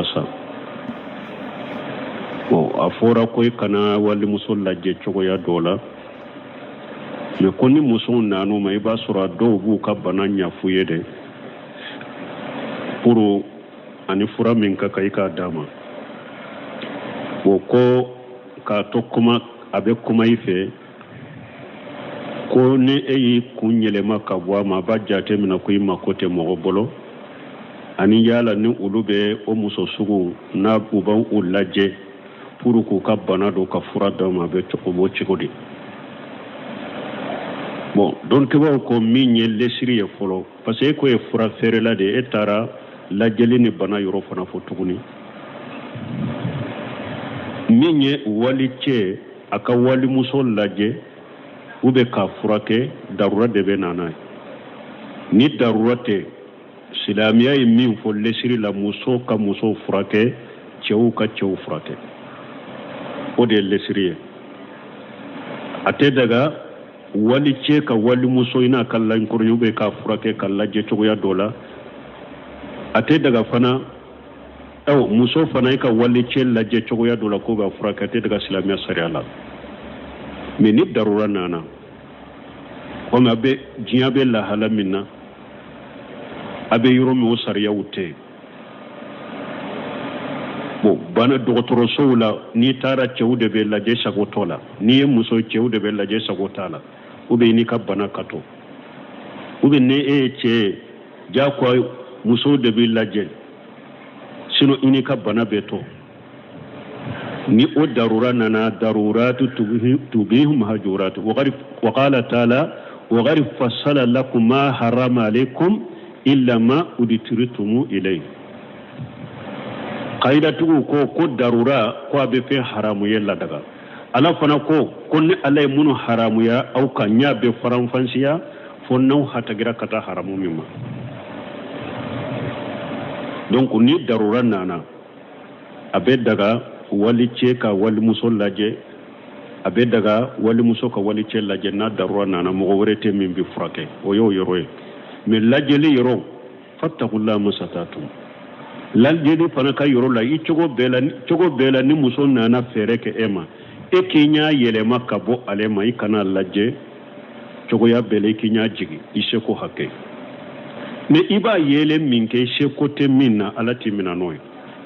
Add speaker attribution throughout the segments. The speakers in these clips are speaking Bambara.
Speaker 1: Sa bon, a fɔra ko i kana walimuso lajɛ cogoya dɔ la, mais ko ni musow nan'u ma, i b'a sɔrɔ a dɔw b'u ka bana ɲɛf'u ye dɛ, pour ani fura min ka kan, i k'a d'a ma. Bon, ko k'a to kuma, a bɛ kuma i fɛ, ko ni e y'i kun yɛlɛma ka bɔ a ma, a b'a jate minɛ ko i mako tɛ mɔgɔ bolo. Ani yala ni olu bɛ o muso sugu n'a u b'u lajɛ pour k'u ka bana dɔn ka fura d'u ma, a bɛ o b'o cogo di? Bon, dɔnnikɛbaaw ko min ye lesiri ye fɔlɔ, parce que e ko ye fura feerela de ye, e taara lajɛli ni bana yɔrɔ fana fɔ tuguni. Min ye walicɛ a ka walimuso lajɛ ou bien k'a furakɛ, darura de bɛ na n'a ye. Ni darura tɛ, silamɛya ye min fɔ lesiri la, muso ka muso furakɛ, cɛw ka cɛw furakɛ, o de ye lesiri ye. A tɛ daga walicɛ ka walimuso i n'a ka lankɔrɔ ou bien k'a furakɛ, ka lajɛ cogoya dɔ la. A tɛ daga fana aw muso fana i ka walicɛ lajɛ cogoya dɔ la k'o b'a furakɛ, a tɛ daga silamɛya sariya la. Mais ni darura nana, komi a bɛ diɲɛ bɛ lahala min na, a bɛ yɔrɔ min o sariyaw tɛ. Bon, bana dɔgɔtɔrɔsow la, n'i taara, cɛw de bɛ lajɛ, sago t'o la. N'i ye muso, cɛw de bɛ lajɛ, sago t'a la. Ou bien n'i ka bana ka to, ou bien ni e ye cɛ ye, diyagoya musow de bɛ lajɛ, sinon i n'i ka bana bɛ to. Ni o darura nana, daruratu tubihu mahjuratu. Wa qala ta'ala wa qad fassala lakum ma harrama alaykum illa ma udtirtum ilayhi. Kayidatigiw ko ko darura ko a bɛ fɛn haramu ye ladaga. Ala fana ko ko ni Ala ye minnu haramuya aw kan, n y'a bɛɛ faranfasiya fo n'aw hatagira ka taa haramu min ma. Donc ni darura nana, a bɛ daga walicɛ ka walimuso lajɛ, a bɛ daga walimuso ka walicɛ lajɛ n'a darura nana, mɔgɔ wɛrɛ tɛ min bɛ furakɛ, o y'o yɔrɔ ye. Mais lajɛli yɔrɔ, fattaqullaha masata'tum, lajɛli fana ka yɔrɔ la, i cogo bɛɛ la, cogo bɛɛ la, ni muso nana fɛɛrɛ kɛ e ma, e k'i ɲɛ yɛlɛma ka bɔ ale ma, i kana lajɛ cogoya bɛɛ la, i k'i ɲɛ jigin i seko hakɛ. Mais i b'a yɛlɛ min kɛ, i seko tɛ min na, Ala t'i minɛ n'o ye.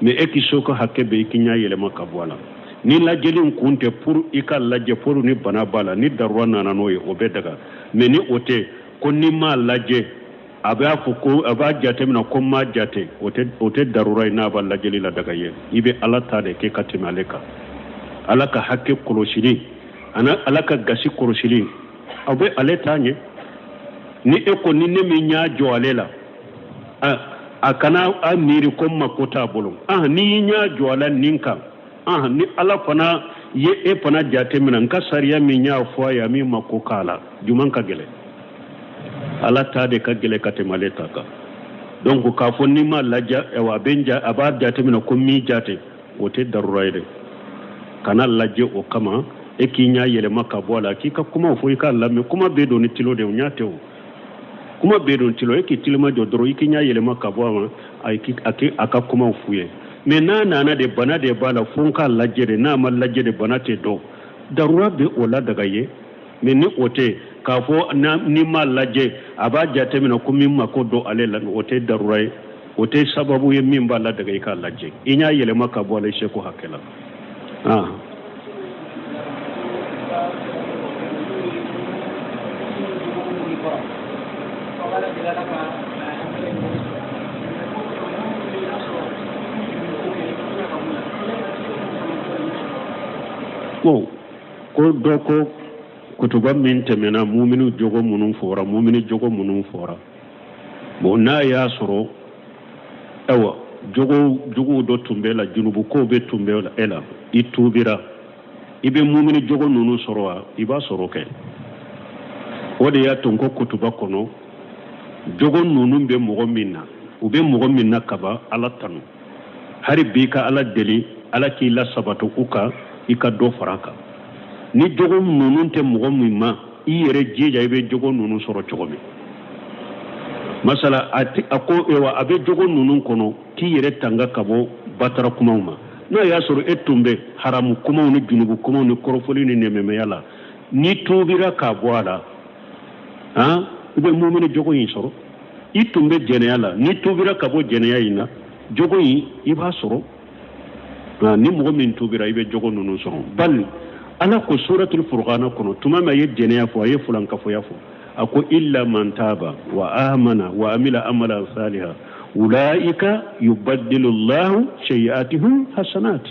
Speaker 1: Mais e k'i seko hakɛ bɛɛ, i k'i ɲɛ yɛlɛma ka bɔ a la. Ni lajɛli kun tɛ pour i ka lajɛ pour ni bana b'a la, ni darura nana n'o ye, o bɛ daga. Mais ni o tɛ, ko n'i m'a lajɛ, a b'a fɔ ko a b'a jateminɛ ko n m'a jate, o tɛ darura ye n'a b'a lajɛli la daga ye. I bɛ Ala ta de kɛ ka tɛmɛ ale kan. Ala ka hakɛ kɔlɔsili ani Ala ka gasi kɔlɔsili, aw bɛ ale ta ɲɛ. Ni e ko ni ne min y'a jɔ ale la, a kana a miiri ko n mako t'a bolo. N'i y'i ɲɛ jɔ a la nin kan, ni Ala fana ye e fana jate minɛ, n ka sariya min y'a fɔ a ye, a min mako k'a la, juman ka gɛlɛn, Ala ta de ka gɛlɛn ka tɛmɛ ale ta kan. Donc k'a fɔ n'i ma lajɛ, a bɛ a b'a jate minɛ ko min jate, o tɛ darura ye dɛ. Kana lajɛ o kama, e k'i ɲɛ yɛlɛma ka bɔ a la, k'i ka kumaw fɔ, i k'a lamɛn. Kuma bɛ don ni tilo de o ɲɛ tɛ o kuma bɛ don tilo, e k'i tilema jɔ dɔrɔn, i k'i ɲɛ yɛlɛma ka bɔ a ma, a ka kumaw f'u ye. Mais n'a nana de, bana de b'a la, fo n k'a lajɛ de, n'a ma lajɛ de, bana tɛ dɔn, darura bɛ o la daga ye. Mais ni o tɛ, k'a fɔ n'i m'a lajɛ, a b'a jateminɛ ko min mako don ale la, o tɛ darura ye, o tɛ sababu ye min b'a la daga i k'a lajɛ. I ɲɛ yɛlɛma ka bɔ a la i seko hakɛ la. Ah. Ko ko dɔ ko kutuba min tɛmɛna, mumini jogo minnu fɔra, mumini jogo minnu fɔra, bon, n'a y'a sɔrɔ ayiwa jogo juguw dɔ tun b'e la, junubukow bɛ tun bɛ e la, i tuubira, i bɛ mumini jogo ninnu sɔrɔ wa? I b'a sɔrɔ kɛ. O de y'a to n ko kutuba kɔnɔ, jogo ninnu bɛ mɔgɔ min na, u bɛ mɔgɔ min na kaban, Ala tanu hari bi, ka Ala deli, Ala k'i lasabato u kan, i ka dɔ fara a kan. Ni jogo ninnu tɛ mɔgɔ min ma, i yɛrɛ jija i bɛ jogo ninnu sɔrɔ cogo min. Masala a ko a bɛ jogo ninnu kɔnɔ k'i yɛrɛ tanga ka bɔ batara kumaw ma. N'a y'a sɔrɔ e tun bɛ haramu kumaw ni junubu kumaw ni kɔrɔfɔli ni nɛmɛmɛya la, n'i tuubira k'a bɔ a la, han, i bɛ mumini jogo in sɔrɔ. I tun bɛ jɛnɛya la, n'i tuubira ka bɔ jɛnɛya in na, jogo in i b'a sɔrɔ. Nka ni mɔgɔ min tuubira, i bɛ jogo ninnu sɔrɔ. Bali Ala ko suratul furqana kɔnɔ, tuma min a ye jɛnɛya fɔ, a ye fulankafoya fɔ, a ko illa man taba wa amana wa amila amalan saliha ulaika yubaddilu llahu sayiatihim hasanat.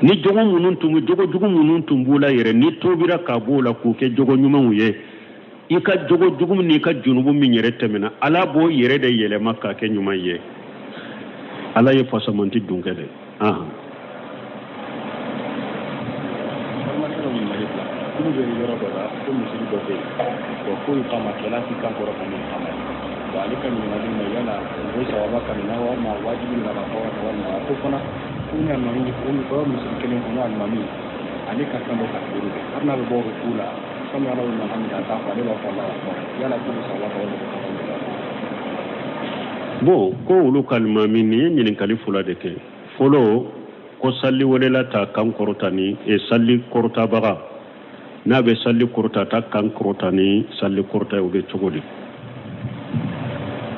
Speaker 1: Ni jogo minnu tun bɛ, jogo jugu minnu tun b'u la yɛrɛ, n'i tuubira ka b'o la k'u kɛ jogo ɲumanw ye, i ka jogo jugu n'i ka junubu min yɛrɛ tɛmɛna, Ala b'o yɛrɛ de yɛlɛma k'a kɛ ɲuman ye. Ala ye fasamanti dun kɛ dɛ. Ahan.
Speaker 2: K'olu bɛ yɔrɔ dɔ la ko misiri dɔ bɛ yen, bon ko ikamakɛla t'i kan kɔrɔta ni ikama ye. Bon, ale ka ɲininkali ma yala o bɛ sawaba ka na walima wajibi la ka fɔ, walima a ko fana ko ni alimami o misiri kelen kɔnɔ, alimami ale ka fɛn dɔ takbiru kɛ, hali n'a bɛ bɔ ruku la, sami Ala liman hamida a t'a fɔ, ale b'a fɔ Alahu akbar, yala k'o bɛ sawaba ka walima ko
Speaker 1: Bon, ko olu ka alimami nin ye ɲininkali fila de kɛ. Fɔlɔ, ko sali welela t'a kan kɔrɔta ni sali kɔrɔtabaga n'a bɛ sali kɔrɔta, t'a kan kɔrɔta ni sali kɔrɔta ye, o bɛ cogo di?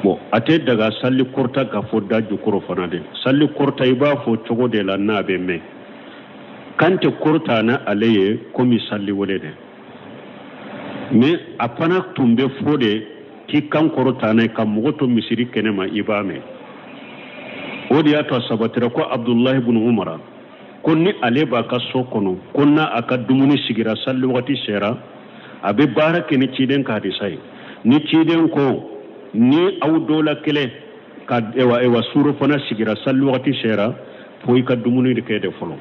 Speaker 1: Bon, a tɛ daga sali kɔrɔta ka fɔ da jukɔrɔ fana dɛ. Sali kɔrɔta, i b'a fɔ cogo de la n'a bɛ mɛn. Kan tɛ kɔrɔta na ale ye komi sali wele dɛ, mais a fana tun bɛ fɔ de k'i kan kɔrɔta n'a ye ka mɔgɔ to misiri kɛnɛ ma, i b'a mɛn. O de y'a to a sabatira ko Abudulayi bun Umara ko ni ale b'a ka so kɔnɔ, ko n'a a ka dumuni sigira, sali wagati sera, a bɛ baara kɛ ni ciden ka hadisa ye. Ni ciden ko ni aw dɔ la kelen ka ewa surɔfana sigira, sali wagati sera, fo i ka dumuni de kɛ de fɔlɔ.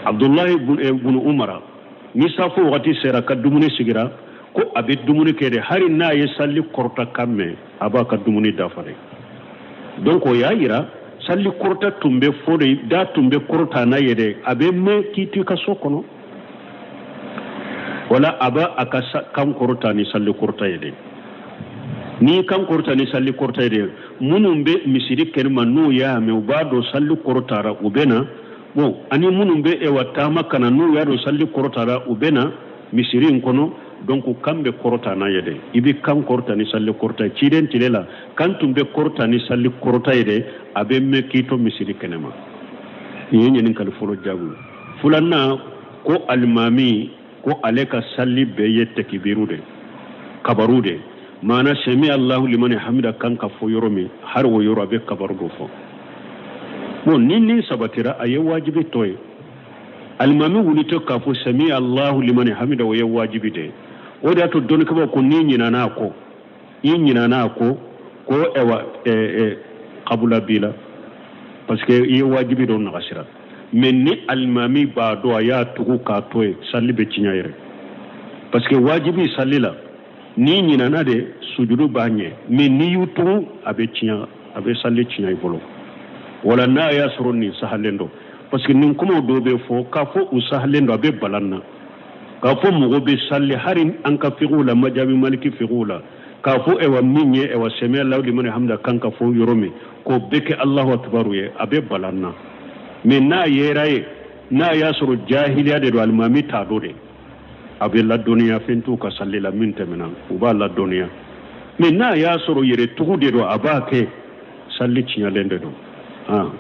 Speaker 1: Abudulayi bun Umara, ni safo wagati sera ka dumuni sigira, ko a bɛ dumuni kɛ de, hali n'a ye sali kɔrɔta kan mɛn, a b'a ka dumuni dafa de. Donc o y'a yira sali kɔrɔta tun bɛ fɔ de, da tun bɛ kɔrɔta n'a ye dɛ, a bɛ mɛn k'i to i ka so kɔnɔ. Wala a b'a a ka kan kɔrɔta ni sali kɔrɔta ye dɛ. N'i kan kɔrɔta ni sali kɔrɔta ye dɛ, minnu bɛ misiri kɛnɛma n'u y'a mɛn, u b'a dɔn sali kɔrɔtara, u bɛ na. Bon, ani minnu bɛ ewa taama ka na, n'u y'a dɔn sali kɔrɔtara, u bɛ na misiri in kɔnɔ. Donc kan bɛ kɔrɔta n'a ye dɛ. I bɛ kan kɔrɔta ni sali kɔrɔta ye. Ciden tile la, kan tun bɛ kɔrɔta ni sali kɔrɔta ye dɛ, a bɛ mɛn k'i to misiri kɛnɛma. Nin ye ɲininkali fɔlɔ jaabi ye. Filanan, ko alimami ko ale ka sali bɛɛ ye tɛkibiru de, kabaru de, maana sami Allahu limani hamida kan ka fɔ yɔrɔ min, hali o yɔrɔ a bɛ kabaru dɔ fɔ. Bon, ni nin sabatira, a ye wajibi tɔ ye. Alimami wulitɔ k'a fɔ sami Allahu limani hamida, o ye wajibi de ye. O de y'a to dɔnnikɛbaaw ko n'i ɲinana a kɔ, i ɲinana a kɔ ko ɛwa kabula b'i la, parce que i ye wajibi dɔ nagasira. Mais ni alimami b'a dɔn, a y'a tugu k'a to yen, sali bɛ tiɲɛ yɛrɛ, parce que wajibi sali la, n'i ɲinana de, sujudu b'a ɲɛ, mais n'i y'u tugu, a bɛ tiɲɛ, a bɛ sali tiɲɛ i bolo. Wala n'a y'a sɔrɔ nin sahalen don, parce que nin kumaw dɔw bɛ fɔ k'a fɔ u sahalen don, a bɛ balan na k'a fɔ mɔgɔ bɛ sali, hali an ka fikiw la, majabi maliki fikiw la, k'a fɔ ewa min ye ewa sami Allahu limani hamida kan ka fɔ yɔrɔ min, k'o bɛɛ kɛ Allahu akibaru ye, a bɛ balan na. Mais n'a yera ye, n'a y'a sɔrɔ jahiliya de don, alimami t'a dɔn de, a bɛ ladɔnniya, fɛn t'u ka sali la min tɛmɛna, u b'a ladɔnniya. Mais n'a y'a sɔrɔ yɛrɛ tugu de don, a b'a kɛ, sali tiɲɛlen de don. Han.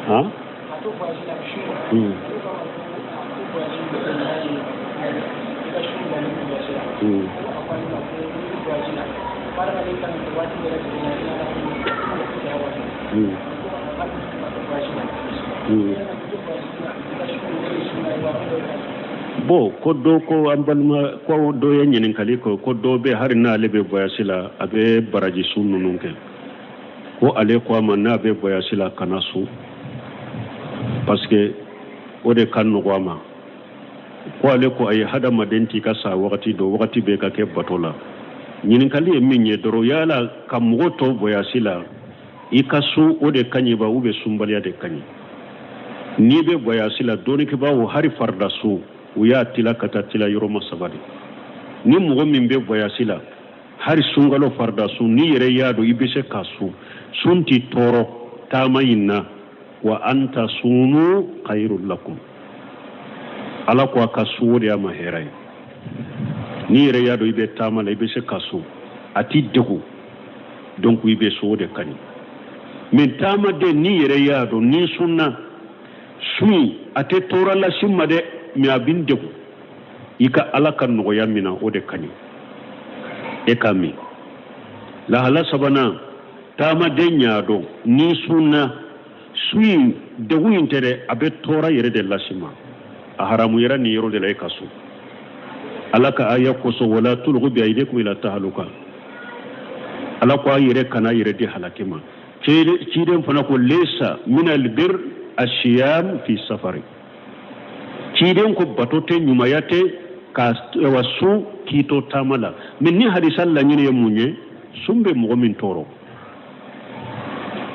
Speaker 1: Han? Bon, ko dɔ ko an balima ko dɔ ye ɲininkali kɛ ko dɔ bɛ, hali n'ale bɛ voyage la, a bɛ baraji sun ninnu kɛ, ko ale ko a ma n'a bɛ voyage la, kana sun, parce que o de ka nɔgɔ a ma. Ko ale ko ayi, hadamaden t'i ka sa wagati dɔ, wagati bɛɛ ka kɛ bato la. Ɲininkali ye min ye dɔrɔn, yala ka mɔgɔ to voyage la, i ka sun, o de ka ɲi ba, ou bien sunbaliya de ka ɲi? N'i bɛ voyage la, dɔnnikɛbaaw, hali farida sun, u y'a tila ka taa tila yɔrɔma saba de. Ni mɔgɔ min bɛ voyage la, hali sunkalo farida sun, n'i yɛrɛ y'a dɔn i bɛ se ka sun, sun t'i tɔɔrɔ taama in na. Wa an tasumu khayrun lakum, Ala ko a ka sun, o de y'a ma hɛrɛ ye. N'i yɛrɛ y'a dɔn i bɛ taama la, i bɛ se ka sun, a t'i degun, donc i bɛ sun, o de ka ɲi. Mais taamaden, n'i yɛrɛ y'a dɔn n'i sunna, sun in a tɛ tɔɔrɔ las'i ma dɛ, mais a bɛ n degun, i ka Ala ka nɔgɔya mina, o de ka ɲi e ka min. Lahala sabanan, taamaden y'a dɔn n'i sunna, sun in degun in tɛ dɛ, a bɛ tɔɔrɔ yɛrɛ de las'i ma, a haramuyara nin yɔrɔ de la e ka sun, Ala ka aya kosɔn: wala tulqu bi aydikum ila tahaluka. Ala ko a yɛrɛ kana yɛrɛ di halaki ma. Ciden fana ko laysa min albir asiyam fi safari. Ciden ko bato tɛ, ɲumanya tɛ ka wa sun k'i to taama la. Mais ni hadisa laɲini ye mun ye? Sun bɛ mɔgɔ min tɔɔrɔ,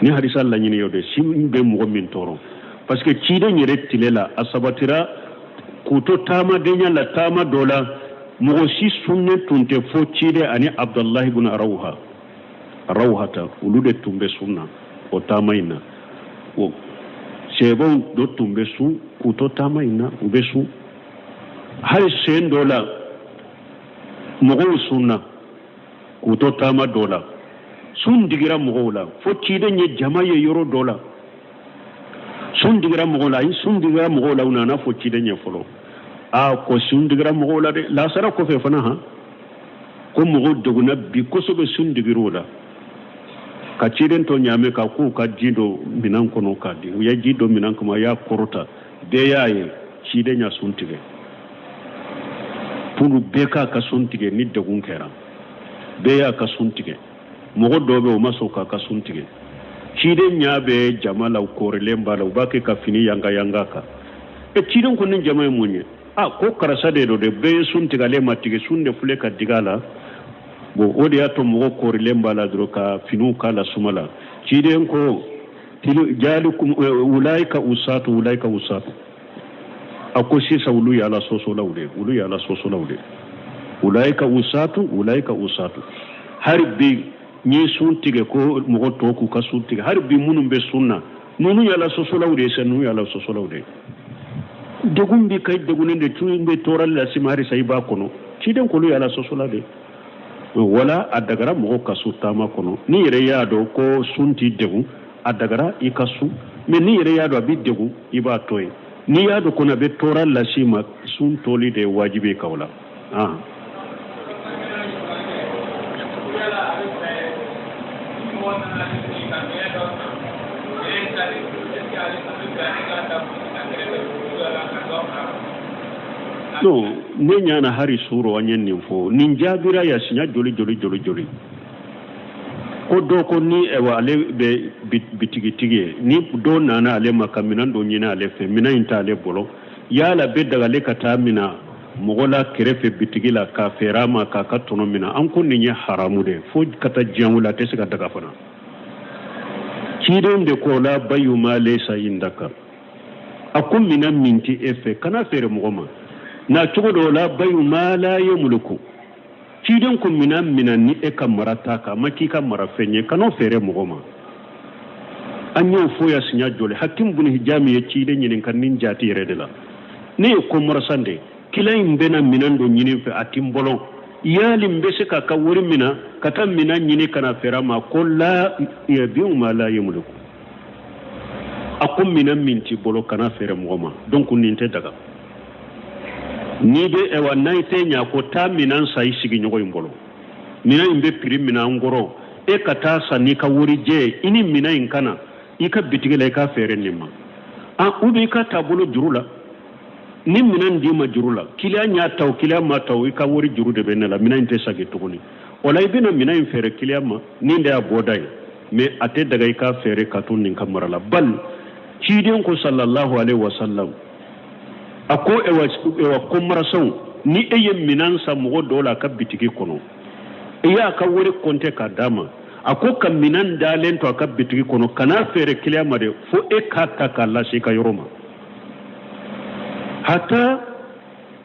Speaker 1: ni hadisa laɲini ye o de, sun bɛ mɔgɔ min tɔɔrɔ, parce que ciden yɛrɛ tile la, a sabatira k'u to taamadenya la, taama dɔ la, mɔgɔ si sunnen tun tɛ fo ciden ani Abdulahi ibn Rawha Rawhata, olu de tun bɛ sun na o taama in na. O sɛbɛnw dɔ tun bɛ sun k'u to taama in na, u bɛ sun. Hali sen dɔ la, mɔgɔw sunna k'u to taama dɔ la, sun digira mɔgɔw la fo ciden ye jama ye yɔrɔ dɔ la, sun digira mɔgɔw la. Ayi, sun digira mɔgɔw la, u nana fɔ ciden ye fɔlɔ, aa, ko sun digira mɔgɔw la dɛ, lasara kɔfɛ fana, han, ko mɔgɔw degunna bi kosɛbɛ, sun digir'u la. Ka ciden to ɲaamɛ ka k'u ka ji don minɛn kɔnɔ k'a di. U ye ji don minɛn kɔnɔ, a y'a kɔrɔta, bɛɛ y'a ye ciden y'a sun tigɛ pour bɛɛ k'a ka sun tigɛ. Ni degun kɛra, bɛɛ y'a ka sun tigɛ. Mɔgɔ dɔw bɛ, o ma sɔn k'a ka sun tigɛ. Ciden ɲa bɛ jama la, u kɔrilen b'a la, u b'a kɛ ka fini yanga yanga kan. E, ciden ko ni jama ye mun ye? A ko karisa de don dɛ, bɛɛ ye sun tigɛ, ale ma tigɛ, sun de filɛ ka digi a la. Bon, o de y'a to mɔgɔ kɔrilen b'a la dɔrɔn ka finiw k'a la suma la. Ciden ko jalikum ulaika usatu, ulaika usatu. A ko sisan olu ye Ala sɔsɔlaw de, olu ye Ala sɔsɔlaw de. Ulaika usatu, ulaika usatu. Hali bi n ye sun tigɛ ko mɔgɔ tɔw k'u ka sun tigɛ, hali bi minnu bɛ sun na, ninnu ye Ala sɔsɔlaw de ye sa, ninnu ye Ala sɔsɔlaw de ye. Degun bi ka degunnen de tun bɛ tɔɔrɔli las'i ma, halisa i b'a kɔnɔ. Ciden k'olu ye Ala sɔsɔla de ye. Wala a dagara mɔgɔ ka sun taama kɔnɔ. N'i yɛrɛ y'a dɔn ko sun t'i degun, a dagara i ka sun. Mais n'i yɛrɛ y'a dɔn a b'i degun, i b'a to yen. N'i y'a dɔn kɔni a bɛ tɔɔrɔ las'i ma, sun toli de ye wajibi ye ka o la. Ah. Non, ne ɲana hari suro an ye nin fɔ, nin jaabira ya siɲɛ joli joli joli joli. Ko dɔ ko ni ɛwa ale bɛ bitigitigi ye, ni dɔ nana ale ma ka minɛn dɔ ɲini ale fɛ, minɛn in t'ale bolo, yala bɛ daga ale ka taa mina mɔgɔ la kɛrɛfɛ bitigi la k'a feere a ma k'a ka tɔnɔ mina? An ko nin ye haramu de, fo ka taa diɲɛ wuli a tɛ se ka daga fana. Ciden de ko la bayu ma laysa indaka. A ko minɛn min tɛ e fɛ, kana feere mɔgɔ ma. Na cogo dɔ la, bayu ma la yamliku. Ciden ko minɛn mina ni e ka mara t'a kan, a ma k'i ka mara fɛn ye, kan'o feere mɔgɔ ma. An y'o fɔ ya siɲɛ joli? Hakim bun Hijami ye ciden ɲininka nin jati yɛrɛ de la: ne ye commerçant de, client in bɛna minɛn dɔ ɲini n fɛ, a ti n bolo, yali n bɛ se k'a ka wari mina ka taa minɛn ɲini ka na feere a ma? Ko la yabiu ma la yamliku. A ko minɛn min t'i bolo, kana feere mɔgɔ ma. Donc nin tɛ daga. N'i bɛ ɛwa n'a tɛ ɲa, ko taa minɛn san i sigiɲɔgɔn in bolo, minɛn in bɛ prix min na an kɔrɔ, e ka taa san n'i ka warijɛ ye, i ni minɛn in ka na i ka bitigi la, i k'a feere nin ma. An ou bien i ka taa bolo juru la, ni minɛn d'i ma juru la, client y'a ta o, client ma ta o, i ka wari juru de bɛ ne la, minɛn in tɛ segin tuguni. O la i bɛna minɛn in feere client ma, nin de y'a bɔda ye. Mais a tɛ daga i k'a feere ka to nin ka mara la. Bal ciden ko sallallahu alaihi wasallam, a ko ewa ewa commerçant, ni e ye minɛn san mɔgɔ dɔw la a ka bitigi kɔnɔ, i y'a ka wari kɔnte k'a d'a ma, a ko ka minɛn dalen to a ka bitigi kɔnɔ, kan'a feere client ma dɛ, fo e k'a ta k'a lase i ka yɔrɔ ma. Hata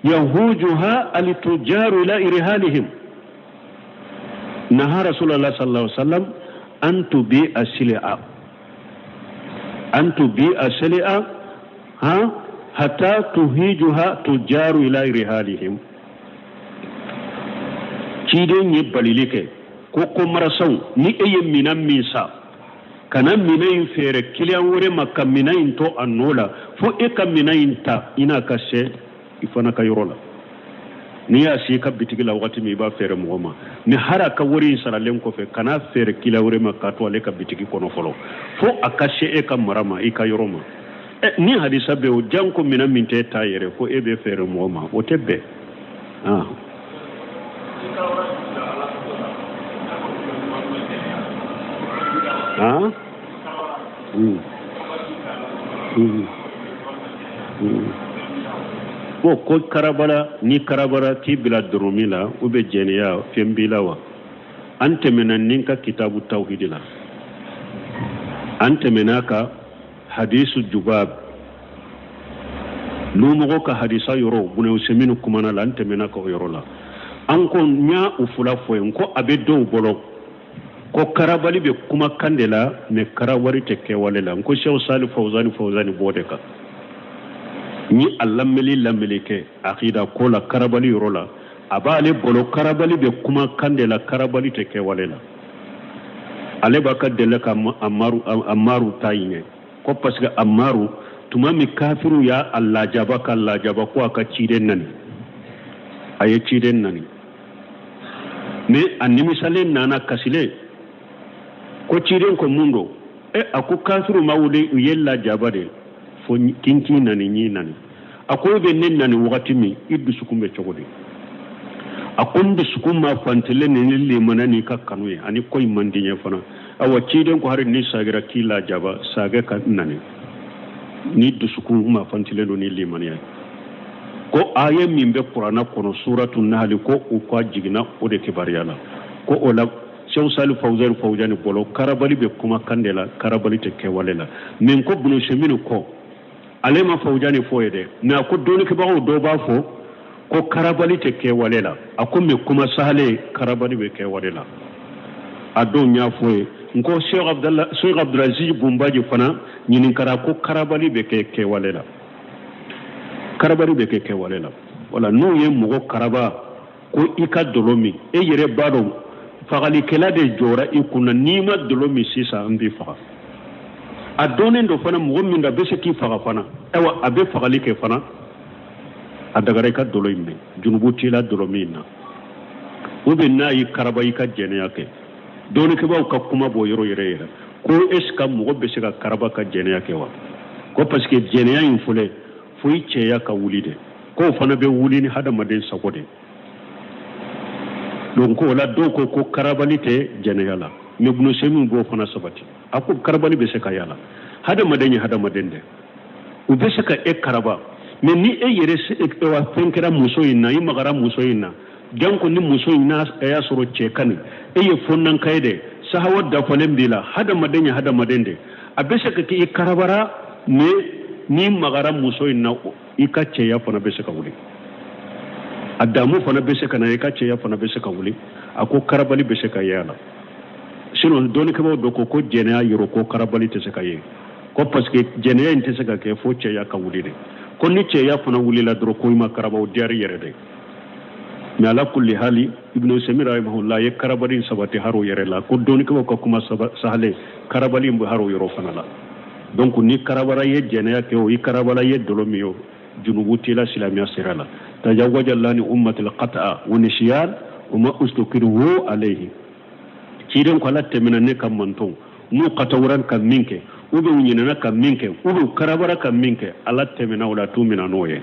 Speaker 1: Yahujuha alitujaru ila irhalihim. Naha Rasulullah sallallahu alaihi wasallam an tubi'a sil'a. An tubi'a sil'a ha hatta tuhijuha tujaru ila irhalihim. Ciden ye balili kɛ ko marasaw ni e ye minan min sa kana minɛn in feere kiliyan wɛrɛ ma ka minɛn in to a nɔ la fo e ka minɛn in ta i n'a ka se i fana ka yɔrɔ la. N'i y'a si i ka bitigi la wagati min i b'a feere mɔgɔ ma mais hali a ka wari in saralen kɔfɛ kana feere kiliyan wɛrɛ ma k'a to ale ka bitigi kɔnɔ fɔlɔ fo a ka se e ka mara ma i ka yɔrɔ ma. Ni hadisa bɛ o janko minɛn min tɛ ta yɛrɛ ko e bɛ feere mɔgɔ ma o tɛ bɛn. Bon ko karabara ni karabara k'i bila dɔrɔmi la ou bien jɛnɛya fɛn b'i la wa? An tɛmɛna ni ka kitabu tawhidi la, an tɛmɛna ka hadisu jubab lumɔgɔ ka hadisa yɔrɔ Buna Usɛminu kumana la, an tɛmɛna ka o yɔrɔ la. An ko n y'a o fila fɔ yen ko a bɛ dɔw bolo ko karabali bɛ kumakan de la mais karabali tɛ kɛwale la. N ko Sehu Sali Fawzani Fawzani b'o de kan. Ni a lamɛli kɛ akida ko la karabali yɔrɔ la, a b'ale bolo karabali bɛ kumakan de la, karabali tɛ kɛwale la. Ale b'a ka deli ka Amaru ta ɲɛ ko parce que Amaru tuma min kafiru y'a lajaba ka lajaba ko a ka ciden nani, a ye ciden nani mais a nimisalen nana kasilen ko ciden ko mun don? A ko kafiru ma wuli u ye lajaba de fo kinkin nani ɲi nani. A ko i bɛ ne nani wagati min i dusukun bɛ cogo di? A ko n dusukun ma fantilen ni limana n'i ka kanu ye ani ko in man di n ye fana. Awa ciden ko hari ni sagira k'i lajaba sagɛ ka nani ni dusukun ma fantilen don ni limaniya ye. Ko aya min bɛ kuranna kɔnɔ suratu nahali ko u ka jiginna o de kibaruya la. Ko o la Sehu Sali Fawzani Fawzani bolo karabali bɛ kumakan de la, karabali tɛ kɛwale la. Mais ko Buna Usɛminu kɔ ale ma Fawzani fɔ ye dɛ, mais a ko dɔnnikɛbagaw dɔw b'a fɔ ko karabali tɛ kɛwale la. A ko mais kuma sahalen karabali bɛ kɛwale la. A dɔw y'a fɔ ye n ko Sheikh Abdulaziz Bunbaji fana ɲininkara ko karabali bɛ kɛ kɛwale la. Karabali bɛ kɛ kɛwale la. Wala n'u ye mɔgɔ karaba ko i ka dolo min, e yɛrɛ b'a dɔn fagalikɛla de jɔra i kunna, n'i ma dolo min sisan n b'i faga. A dɔnnen don fana mɔgɔ min da bɛ se k'i faga fana, ayiwa a bɛ fagali kɛ fana, a dagara i ka dolo in minɛ, junubu t'i la dolo min na. Ou bien n'a y'i karaba i ka jɛnɛya kɛ. Dɔnnikɛbaaw ka kuma b'o yɔrɔ yɛrɛ yɛrɛ ko est ce que mɔgɔ bɛ se ka karaba ka jɛnɛya kɛ wa? Ko parce que jɛnɛya in filɛ fo i cɛya ka wuli de, k'o fana bɛ wuli ni hadamaden sago de. Donc o la dɔw ko ko karabali tɛ jɛnɛya la, mais Buna Usɛminu b'o fana sabati. A ko karabali bɛ se ka y'a la, hadamaden ye hadamaden dɛ, u bɛ se ka e karaba, mais ni e yɛrɛ fɛn kɛra muso in na, i magara muso in na, janko ni muso in n'a y'a sɔrɔ cɛ ka ɲi, e ye fonnanka ye dɛ, sahawa dafalen b'i la, hadamaden ye hadamaden dɛ, a bɛ se ka kɛ i karabara, mais n'i magara muso in na i ka cɛya fana bɛ se ka wuli, a damu fana bɛ se ka na, i ka cɛya fana bɛ se ka wuli. A ko karabali bɛ se ka ye a la. Sinon dɔnnikɛbaaw dɔ ko ko jɛnɛya yɔrɔ ko karabali tɛ se ka ye, ko parce que jɛnɛya in tɛ se ka kɛ fo cɛya ka wuli de, ko ni cɛya fana wulila dɔrɔn ko i ma karaba, o diyara i yɛrɛ de. Mais ala kulli hali Ibn Usaymin rahimahullah ye karabali in sabati haro yɛrɛ la, ko dɔnnikɛbaaw ka kuma sahalen karabali in bɛ haro yɔrɔ fana la. Donc ni karabara ye jɛnɛya kɛ o, i karabara ye dolo min ye o, junubu t'i la silamɛya sira la. Tajawaja lani ummatil qata'a wa nisyan wa ma ustukirhu alayhi. Ciden ko ala tɛmɛna ne ka mantɔn n'u katawuran ka min kɛ, ou bien u ɲinɛna ka min kɛ, ou bien u karabara ka min kɛ, ala tɛmɛna o la t'u minɛ n'o ye.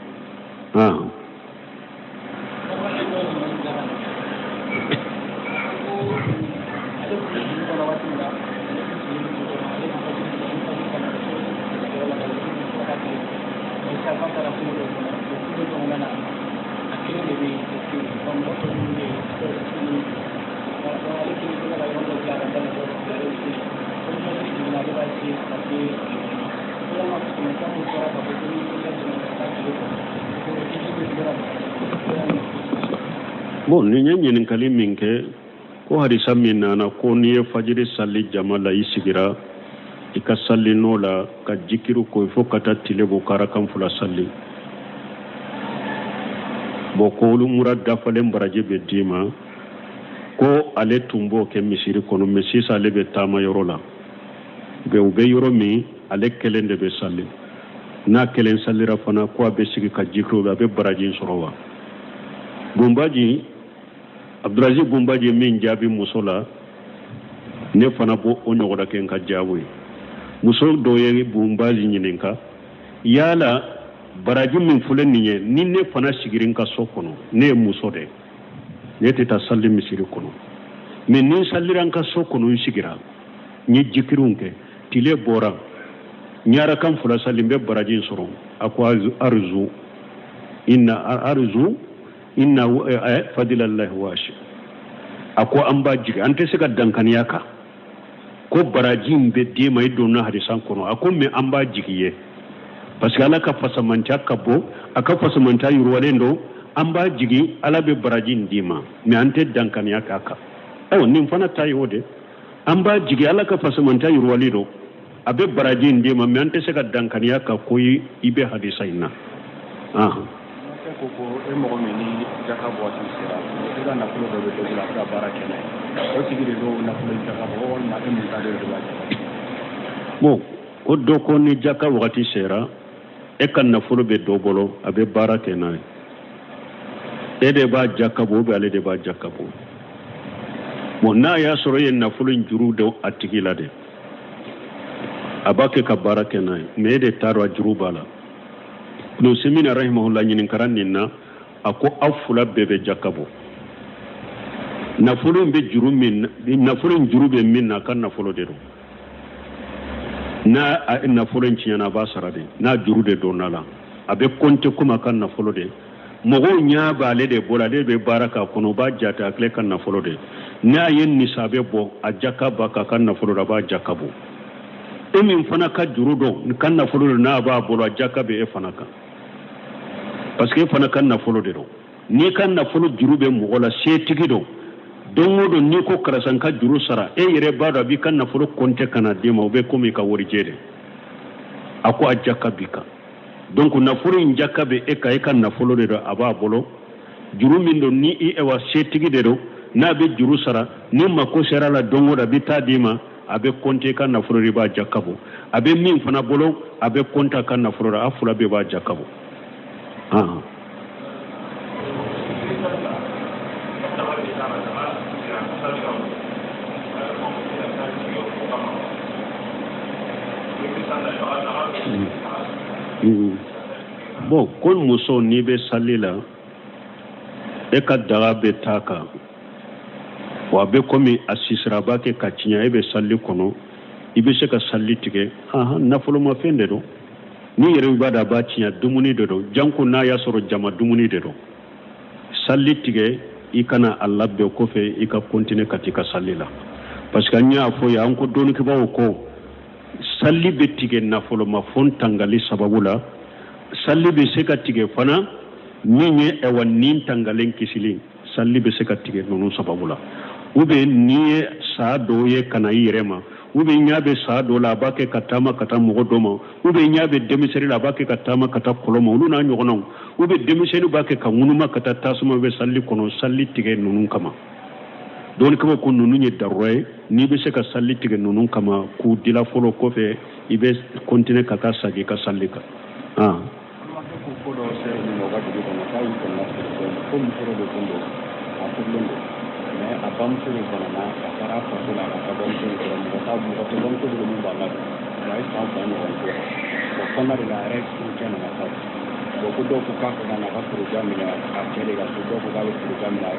Speaker 1: Bon, nin ye ɲininkali min kɛ, ko hadisa min nana ko n'i ye fajiri sali jama la, i sigira i ka sali nɔ la ka jikiri ko fo ka taa tile bɔ, ka arakan fila sali, bon, ko olu mura dafalen baraji bɛ d'i ma, ko ale tun b'o kɛ misiri kɔnɔ, mais sisan ale bɛ taama yɔrɔ la, mais u bɛ yɔrɔ min, ale kelen de bɛ sali. N'a kelen salira fana, ko a bɛ sigi ka jikiri, a bɛ baraji sɔrɔ wa? Bunbaji Abdulaziz Bunbaji min jaabi muso la, ne fana b'o o ɲɔgɔnna kɛ n ka jaabi ye. Muso dɔ ye Bunbaji ɲininka, yala baraji min filɛ nin ye, ni ne fana sigira n ka so kɔnɔ, ne ye muso de, ne tɛ taa sali misiri kɔnɔ, mais ni n salira n ka so kɔnɔ, n sigira, n ye jikiriw kɛ, tile bɔra, n ye arakan fila sali, n bɛ baraji sɔrɔ? A ko arzu inna arzu inna fadilallahi wasi. A ko an b'a jigi, an tɛ se ka dankaniya kan ko baraji in bɛ d'e ma, i donna hadisan kɔnɔ. A ko mais an b'a jigi ye, parce que Ala ka fasamantiya ka bon, a ka fasamantiya yiriwalen don. An b'a jigi Ala bɛ baraji in d'i ma, mais an tɛ dankaniya k'a kan. Ayiwa, nin fana ta ye o de, an b'a jigi Ala ka fasamantiya yiriwalen don, a bɛ baraji in d'i ma, mais an tɛ se ka dankaniya ka ko i bɛ hadisa in na.
Speaker 2: Ko ko e mɔgɔ min ni jaka waati sera, i ka nafolo dɔ bɛ dɔ bolo, a bɛ ka baara kɛ n'a ye, o tigi de b'o nafolo jaka bɔ walima e mun ta de b'a jaka?
Speaker 1: Bon, ko dɔ ko ni jaka wagati sera, e ka nafolo bɛ dɔ bolo, a bɛ baara kɛ n'a ye, e de b'a jaka bɔ ou bien ale de b'a jaka bɔ? Bon, n'a y'a sɔrɔ e ye nafolo in juru don a tigi la de, a b'a kɛ ka baara kɛ n'a ye, mais e de t'a dɔn a juru b'a la. Usemina rahimahullah ɲininkara nin na, a ko aw fila bɛɛ bɛ jaka bɔ. Nafolo in bɛ juru min, nafolo in juru bɛ min na, a ka nafolo de don. N'a nafolo in tiɲɛna, a b'a sara de. N'a juru de donna la, a bɛ compter komi a ka nafolo de. Mɔgɔw ɲɛ b'ale de bolo, ale bɛ baara k'a kɔnɔ, u b'a jate a tile ka nafolo de. N'a ye nisabe bɔ, a jaka b'a kan, a ka nafolo de, a b'a jaka bɔ. E min fana ka juru don, ka nafolo don, n'a b'a bolo, a jaka bɛ e fana kan, parce que e fana ka nafolo de don. N'i ka nafolo juru bɛ mɔgɔ la, setigi don, don o don n'i ko karisa n ka juru sara, e yɛrɛ b'a dɔn a b'i ka nafolo compter ka na d'i ma, o bɛ komi i ka warijɛ de. A ko a jaka b'i kan. Donc nafolo in jaka bɛ e kan, e ka nafolo de don, a b'a bolo, juru min don, ni i ewa setigi de don, n'a bɛ juru sara, ni mako sera la don o don a bɛ taa d'i ma, a bɛ compter i ka nafolo de, i b'a jaka bɔ. A bɛ min fana bolo, a bɛ compter a ka nafolo la, a fila bɛɛ b'a jaka bɔ. Bon, ko muso n'i bɛ sali la, e ka daga bɛ taa kan, wa a bɛ komi a sisira, a b'a kɛ ka tiɲɛ, e bɛ sali kɔnɔ, i bɛ se ka sali tigɛ. Nafolomafɛn de don, n'i yɛrɛ b'a dɔn a b'a tiɲɛ, dumuni de don, janko n'a y'a sɔrɔ jama dumuni de don. Sali tigɛ, i kana a labɛn kɔfɛ, i ka continuer ka t'i ka sali la, parce que an y'a fɔ yan, an ko dɔnnikɛbaaw ko sali bɛ tigɛ nafolomafɛn tangali sababu la, sali bɛ se ka tigɛ fana min ye ɛwa nin tangalen kisili, sali bɛ se ka tigɛ ninnu sababu la, ou bien n'i ye saa dɔw ye ka na i yɛrɛ ma, ou bien ɲa bɛ saa dɔ la, a b'a kɛ ka taama ka taa mɔgɔ dɔ ma, ou bien ɲa bɛ denmisɛnnin la, a b'a kɛ ka taama ka taa kɔlɔn ma, olu n'a ɲɔgɔnnaw, ou bien denmisɛnnin b'a kɛ ka ŋunuma ka taa tasuma bɛ sali kɔnɔ, sali tigɛ ninnu kama. Dɔnnikɛbaaw ko ninnu ye darura ye, n'i bɛ se ka sali tigɛ ninnu kama k'u dila fɔlɔ, kɔfɛ i bɛ continuer ka taa sagi i ka sali kan.
Speaker 2: Ko dɔ sera olu ma u ka dugu kɔnɔ, k'a y'u kɔnɔna sigi, ko muso dɔ de tun don, a furulen don, mais a bamuso de banana, a taara a faso la ka taa bamuso in sɔrɔ, mɔgɔ t'a mɔgɔ tɛ bamuso bolo min b'a ladon, a ye san 2 ɲɔgɔn kɛ o kɔnɔna de la, a yɛrɛ furucɛ nana sa. Bon, ko dɔw ko k'a ka na ka furuja minɛ a cɛ de ka so, dɔw ko k'a bɛ furuja minɛ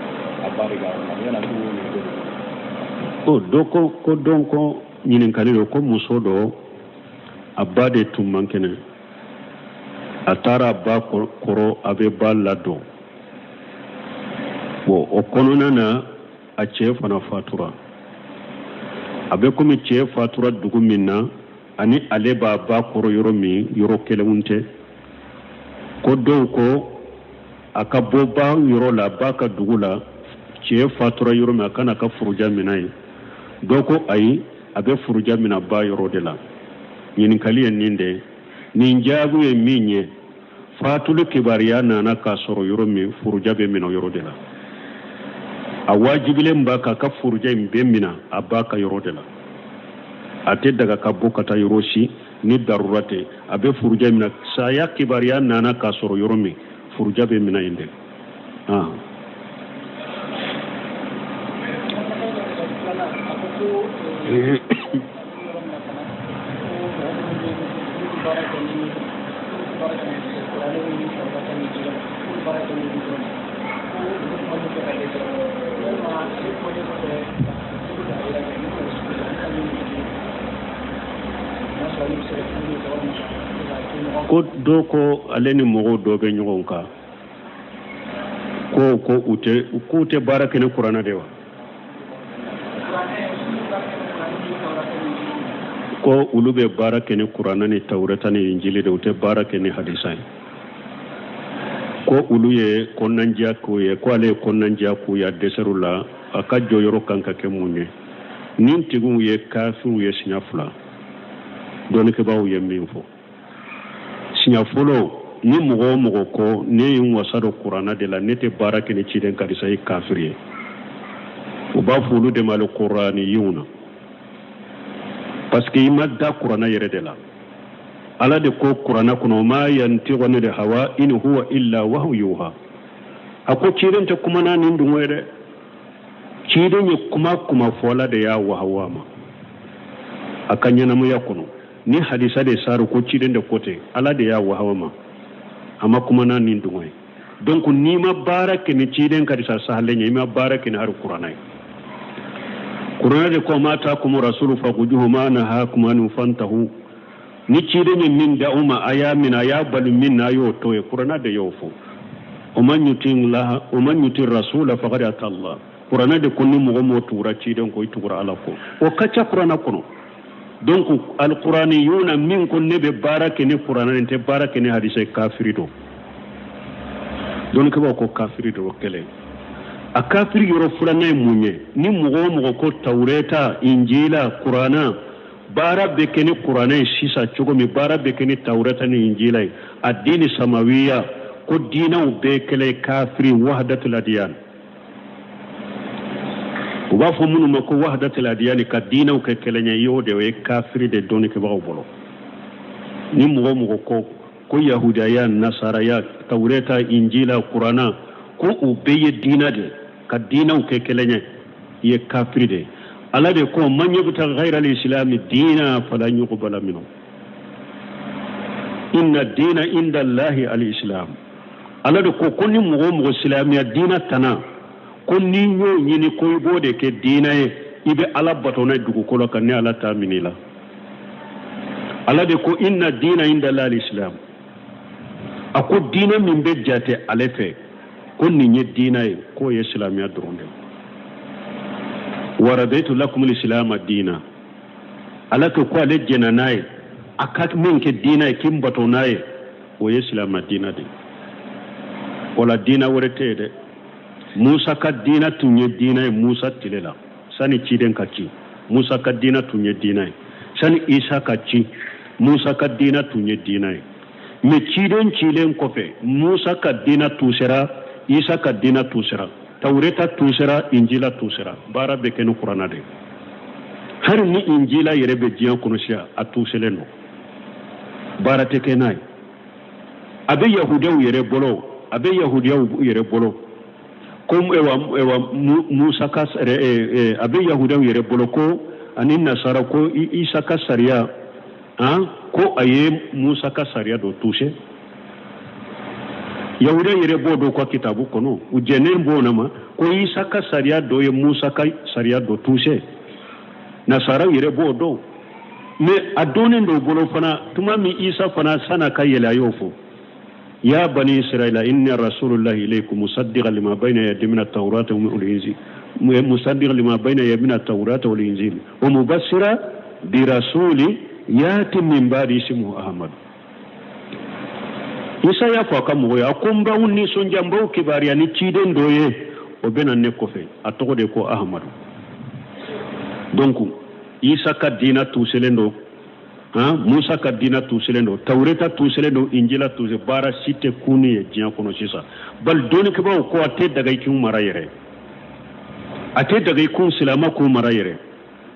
Speaker 2: a ba de ka yɔrɔ la, yala k'o ɲini ko de.
Speaker 1: O dɔ ko dɔn ko ɲininkali don, ko muso dɔ a ba de tun man kɛnɛ, a taara a ba kɔrɔ, a bɛ ba ladon. Bon, o kɔnɔna na a cɛ fana fatura. A bɛ komi cɛ fatura dugu min na ani ale b'a ba kɔrɔ yɔrɔ min, yɔrɔ kelenw tɛ. Ko dɔw ko a ka bɔ ba yɔrɔ la, ba ka dugu la, Cɛ fatura yɔrɔ min, a ka n'a ka furuja minɛ yen. Dɔ ko ayi, a bɛ furuja minɛ ba yɔrɔ de la. Ɲininkali ye nin de ye. Nin jaabi ye min ye, fatuli kibaruya nana k'a sɔrɔ yɔrɔ min, furuja bɛ minɛ yɔrɔ de la. A wajibilen b'a kan k'a ka furuja in bɛɛ minɛ a ba ka yɔrɔ de la. A tɛ daga ka bɔ ka taa yɔrɔ si ni darura tɛ. A bɛ furuja minɛ, saya kibaruya nana k'a sɔrɔ yɔrɔ min, furuja bɛ minɛ yen de. Ko dɔ ko ale ni mɔgɔw dɔ bɛ ɲɔgɔn kan, ko ko u tɛ k'u tɛ baara kɛ ni kuranɛ de wa? Ko olu bɛ baara kɛ ni kuranɛ ni tawureta ni injili de, u tɛ baara kɛ ni hadisa ye. Ko olu ye kɔnɔnandiya k'u ye, ko ale ye kɔnɔnandiya k'u ye, a dɛsɛr'u la. A ka jɔyɔrɔ kan ka kɛ mun ye? Nin tigiw ye kafiriw ye siɲɛ fila. Dɔnnikɛbaaw ye min fɔ siɲɛ fɔlɔ, ni mɔgɔ o mɔgɔ ko ne ye n wasa don kuranna de la, ne tɛ baara kɛ ni ciden ka hadisa ye, kafiri ye. U b'a fɔ olu de ma alikuraniyuna, parce que i ma da kuranna yɛrɛ de la. Ala de ko kuranna kɔnɔ, ma yantiqu anil hawa in huwa illa wahyu yuha. A ko ciden tɛ kuma n'a ni dungɔ ye dɛ. Ciden ye kuma kuma fɔ, Ala de y'a wahawu a ma a ka ɲɛnamaya kɔnɔ. Ni hadisa de sari ko ciden de ko ten, Ala de y'a wahawu a ma, a ma kuma n'a ni dungɔ ye. Donc n'i ma baara kɛ ni ciden ka hadisa sahalen ye, i ma baara kɛ ni hari kuranna ye. Kuranna de ko ma atakum rasulu fakhuzuhu ma nahakum anhu fantahu. Ni ciden ye min da u ma, a y'a minɛ, a y'a bali min na, a y'o to ye. Kuranna de y'o fɔ. O man yuti laha o man yuti rasula faqad ata Allah. Kuranna de ko ni mɔgɔ m'o tugura ciden kɔ, i tugura Ala kɔ. O ka ca kuranna kɔnɔ. Donc alkuraniyuna min ko ne bɛ baara kɛ ni kuranna, n tɛ baara kɛ ni hadisa, kafiri don. Dɔnnikɛbaaw ko kafiri don kɛlɛ. A kafiri yɔrɔ filanan ye mun ye? Ni mɔgɔ o mɔgɔ ko tawureta, injila, kuranna, baara bɛ kɛ ni kuranɛ ye sisan cogo min, baara bɛ kɛ ni tawureta ni injila ye, a diini samawiya, ko diinɛw bɛɛ kɛlɛ, kafiri. Wahdatul adiyan, u b'a fɔ minnu ma ko wahdatul adiyan, ka diinɛw kɛ kelen ye, y'o de o ye kafiri de dɔnnikɛbagaw bolo. Ni mɔgɔ o mɔgɔ ko ko yahudaya, nasaraya, tawureta, injila, kuranna, ko u bɛɛ ye diinɛ de, ka diinɛw kɛ kelen ye, i ye kafiri de. Ala de ko man yabtaghi ghayra al-islami diina falan yuqbala minhu inna diina inda Allahi al-islam. Ala de ko ko ni mɔgɔ o mɔgɔ silamɛya diina tana, ko n'i y'o ɲini ko i b'o de kɛ diina ye, i bɛ Ala bato n'a ye dugukolo kan, ni Ala t'a minɛ i la. Ala de ko inna diina inda Allahi al-islam. A ko diinɛ min bɛ jate ale fɛ ko nin ye diinɛ ye, k'o ye silamɛya dɔrɔn de ye. Wa raditu lakum al-islama diina. Ala ko ko ale jɛnna n'a ye, a ka min kɛ diinɛ ye k'i bato n'a ye, o ye silamɛ diinɛ de ye. O la diinɛ wɛrɛ tɛ yen dɛ. Musa ka diinɛ tun ye diinɛ ye Musa tile la, sani ciden ka ci. Musa ka diinɛ tun ye diinɛ ye sani Isa ka ci. Musa ka diinɛ tun ye diinɛ ye, mais ciden cilen kɔfɛ, Musa ka diinɛ tusera, Isa ka diinɛ tusera, tawureta tusera, injila tusera. Baara bɛ kɛ ni kuranna de ye. Hali ni injila yɛrɛ bɛ diɲɛ kɔnɔ sisan, a tuselen don, baara tɛ kɛ n'a ye. A bɛ yahudiyaw yɛrɛ bolo, a bɛ yahudiyaw yɛrɛ bolo ko ewa Musa ka, a bɛ yahudiyaw yɛrɛ bolo ko ani nasara ko Isa ka sariya, ko a ye Musa ka sariya dɔ touché. Yahudiya yɛrɛ b'o dɔn ka kitabu kɔnɔ, u jɛnnen b'o na ma ko Isa ka sariya dɔ ye Musa ka sariya dɔ touché. Nasaraw yɛrɛ b'o dɔn, mais a dɔnnen dɔw bolo fana, tuma min Isa fana san'a ka yɛlɛ, a y'o fɔ: ya bani israila inni rasulullahi ilaykum musaddiqan lima bayna yadayya min at-taurati wal injil, musaddiqan lima bayna yadayya min at-taurati wal injil wa mubassira bi rasuli yati min ba'di ismuhu Ahmad. Isa y'a fɔ a ka mɔgɔw ye, a ko n b'aw nisɔndiya, n b'aw kibaruya ni ciden dɔ ye. O bɛ na ne kɔfɛ, a tɔgɔ de ko Ahamadu. Donc Isa ka diina tuselen don, han, Musa ka diina tuselen don, Tawureta tuselen don, Injila tuse, baara si tɛ kunni ye diɲɛ kɔnɔ sisan. Bali dɔnnikɛbaaw ko a tɛ daga i k'u mara yɛrɛ, a tɛ daga i k'u silama k'u mara yɛrɛ,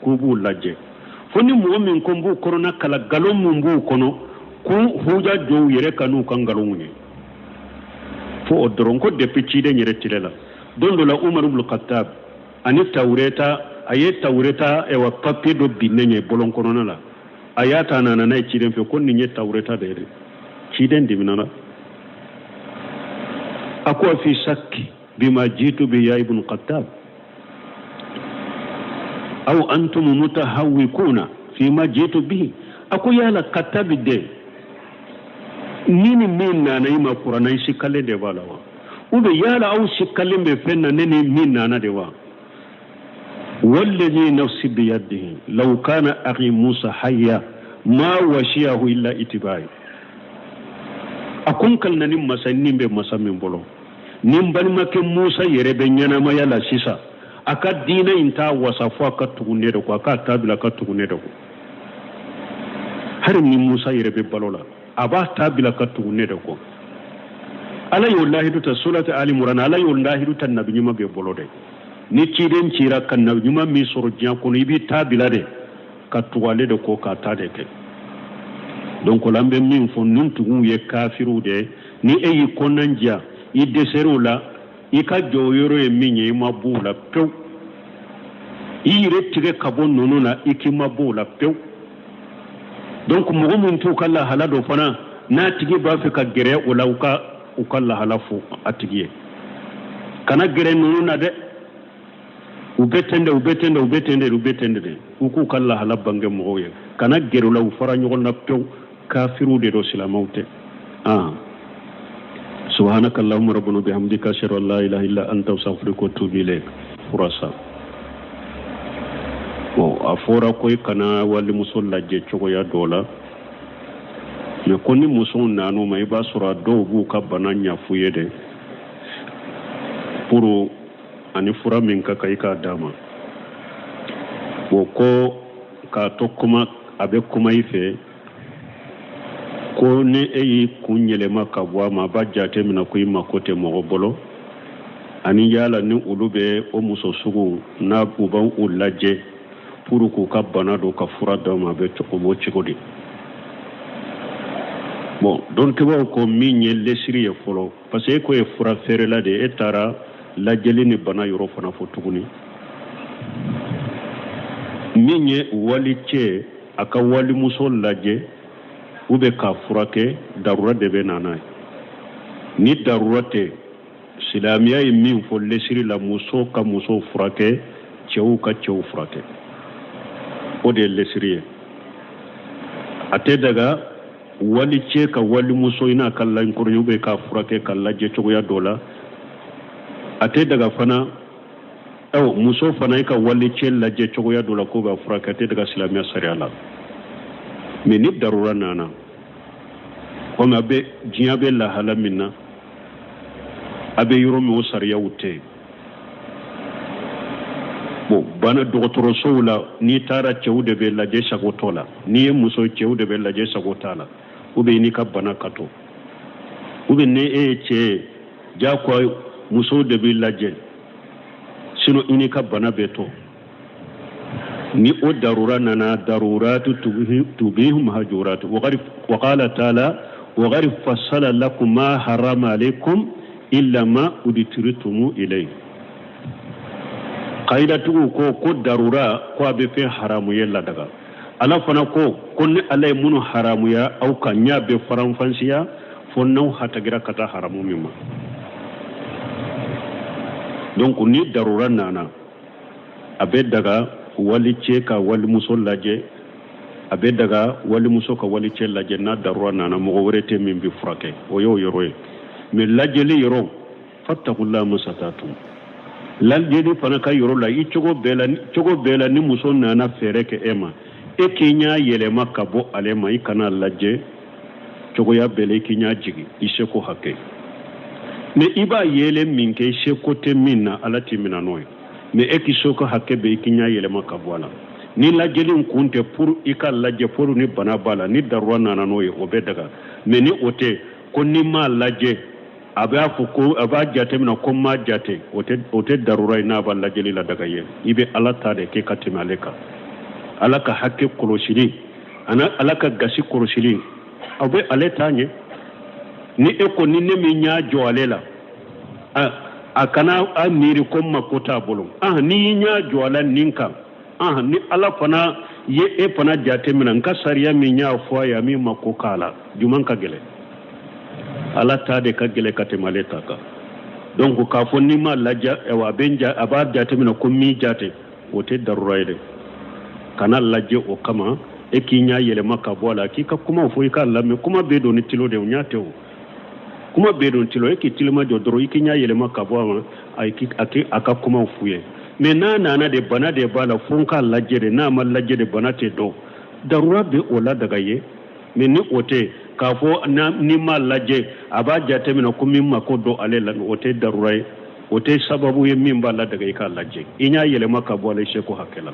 Speaker 1: k'u b'u lajɛ. Fo ni mɔgɔ min ko n b'u kɔnɔna kala, nkalon min b'u kɔnɔ, k'u huja jɔ u yɛrɛ kan n'u ka nkalonw ye. Fo o dɔrɔn ko depuis ciden yɛrɛ tile la, don dɔ la Umaru ibn Khattab ani Tawureta, a ye Tawureta ɛwa papiye dɔ binnen ye bɔlɔn kɔnɔna la, a y'a ta a nana n'a ye ciden fɛ ko nin ye Tawureta de ye dɛ. Ciden diminana, a ko afi sakki bima jitu bi ya ibn Khattab aw antum mutahawwikuna fima jitu bihi. A ko yala Khattabi den, ni ni min nana i ma kuranna, i sikalen de b'a la wa? Ou bien yala aw sikalen bɛ fɛn na ne ni min nana de wa? Walladhi nafsi biyadihi law kana akhi Musa hayya ma washiyahu illa itibai. A ko n kalina ni masa ni bɛ masa min bolo, ni n balimakɛ Musa yɛrɛ bɛ ɲɛnamaya la sisan, a ka diinɛ in t'a wasa fo a ka tugu ne de kɔ, a k'a ta bila a ka tugu ne de kɔ. Hali ni Musa yɛrɛ bɛ balo la, a b'a ta bila ka tugu ne de kɔ. Ala y'o lahidu ta surati Ali Imran, Ala y'o lahidu ta nabi ɲuman bɛ bolo dɛ. Ni ciden cira ka nabi ɲuman min sɔrɔ diɲɛ kɔnɔ, i b'i ta bila de ka tugu ale de kɔ, k'a ta de kɛ. Donc o la an bɛ min fɔ, ninnu tigiw ye kafiriw de ye. Ni e y'i kɔnɔnandiya, i dɛsɛr'u la, i ka jɔ yɔrɔ ye min ye, i ma b'u la pewu. I yɛrɛ tigɛ ka bɔ ninnu na, i k'i ma b'u la pewu. Donc mɔgɔ min t'u ka lahala dɔ fana, n'a tigi b'a fɛ ka gɛrɛ o la, u ka lahala fɔ a tigi ye. Kana gɛrɛ ninnu na dɛ, u bɛ ten de, u bɛ ten de, u bɛ ten de, u bɛ ten de. U k'u ka lahala bange mɔgɔw ye, kana gɛrɛ u la, u fara ɲɔgɔn na pewu. Kafiriw de don, silamɛw tɛ. Subhanaka allahumma rabbana bihamdika ashhadu an la ilaha illa anta astaghfiruka wa atubu ilayk. Furasa. Bon, a fɔra ko i kana walimuso lajɛ cogoya dɔ la, mais ko ni musow nan'u ma, i b'a sɔrɔ a dɔw b'u ka bana ɲɛf'u ye dɛ, pour ani fura min ka kan i k'a d'a ma. Bon, ko k'a to kuma, a bɛ kuma i fɛ, ko ni e y'i kun yɛlɛma ka bɔ a ma, a b'a jate minɛ ko i mako tɛ mɔgɔ bolo. Ani yala ni olu bɛ o muso sugu n'a u b'u lajɛ pour k'u ka bana dɔn ka fura d'aw ma, a bɛ o b'o cogo di? Bon, dɔnnikɛbaaw ko min ye lesiri ye fɔlɔ, parce que e ko ye fura feerela de ye, e taara lajɛli ni bana yɔrɔ fana fɔ tuguni. Min ye walicɛ a ka walimuso lajɛ ou bien k'a furakɛ, darura de bɛ na n'a ye. Ni darura tɛ, silamɛya ye min fɔ lesiri la, muso ka muso furakɛ, cɛw ka cɛw furakɛ, o de ye lesiri ye. A tɛ daga walicɛ ka walimuso i n'a ka lankɔrɔ ou bien k'a furakɛ ka lajɛ cogoya dɔ la. A tɛ daga fana aw muso fana i ka walicɛ lajɛ cogoya dɔ la k'o b'a furakɛ, a tɛ daga silamɛya sariya la. Mais ni darura nana, komi a bɛ diɲɛ bɛ lahala min na, a bɛ yɔrɔ min o sariyaw tɛ yen. Bon, bana dɔgɔtɔrɔsow la, n'i taara cɛw de bɛ lajɛ sago t'o la, n'i ye muso cɛw de bɛ lajɛ sago t'a la, ou bien n'i ka bana ka to, ou bien ni e ye cɛ ye, diyagoya musow de bɛ lajɛ, sinon i n'i ka bana bɛ to. Ni o darura nana, daruratu tubihu mahjuratu. Wa qala ta'ala wa qad fassala lakum ma harrama alaykum illa ma udtirtum ilayhi. Kayidatigiw ko darura ko a bɛ fɛn haramu ye ladaga. Ala fana ko ni Ala ye minnu haramuya aw kan, ɲa bɛ faranfasiya fo n'aw hatagira ka taa haramu min ma. Donc ni darura nana, a bɛ daga walicɛ ka walimuso lajɛ, a bɛ daga walimuso ka walicɛ lajɛ n'a darura nana, mɔgɔ wɛrɛ tɛ min bɛ furakɛ, o y'o yɔrɔ ye. Mais lajɛli yɔrɔ, fattaqullaha masatatum, lajɛli fana ka yɔrɔ la, i cogo bɛɛ la ni muso nana fɛɛrɛ kɛ e ma, e k'i ɲɛ yɛlɛma ka bɔ ale ma, i kana lajɛ cogoya bɛɛ la, i k'i ɲɛ jigin i seko hakɛ. Mais i b'a yeelen min kɛ, i seko tɛ min na, Ala t'i minɛ n'o ye. Mais e k'i seko hakɛ bɛɛ, i k'i ɲɛ yɛlɛma ka bɔ a la. Ni lajɛli kun tɛ pour i ka lajɛ pour ni bana b'a la, ni darura nana n'o ye, o bɛ daga. Mais ni o tɛ ko ni m'a lajɛ, a b'a fɔ ko a b'a jateminɛ ko n m'a jate, o tɛ darura ye n'a b'a lajɛli la daga ye. I bɛ Ala ta de kɛ ka tɛmɛ ale kan. Ala ka hakɛ kɔlɔsili ani Ala ka gasi kɔlɔsili, aw bɛ ale ta ɲɛ. Ni e ko ni ne min y'a jɔ ale la, a kana a miiri ko n mako t'a bolo. N'i y'i ɲɛ jɔ a la nin kan, ni Ala fana ye e fana jate minɛ, n ka sariya min y'a fɔ a ye, a min mako k'a la, juman ka gɛlɛn. Ala ta de ka gɛlɛn ka tɛmɛ ale ta kan. Donc k'a fɔ n'i m'a lajɛ, a bɛ a b'a jateminɛ ko min jate, o tɛ darura ye dɛ. Kana lajɛ o kama, e k'i ɲɛ yɛlɛma ka bɔ a la, k'i ka kumaw fɔ, i k'a lamɛn. Kuma bɛ don ni tilo de o ɲɛ tɛ o kuma bɛ don tilo. E k'i tilema jɔ dɔrɔn, i k'i ɲɛ yɛlɛma ka bɔ a ma, a ka kumaw f'u ye. Mais n'a nana de, bana de b'a la, fo n k'a lajɛ de, n'a ma lajɛ de, bana tɛ dɔn, darura bɛ o la daga ye. Mais ni o tɛ k'a fɔ n'i m'a lajɛ, a b'a jateminɛ ko min mako don ale la, o tɛ darura ye, o tɛ sababu ye min b'a la daga i k'a lajɛ. I ɲɛ yɛlɛma ka bɔ a la i seko hakɛ la.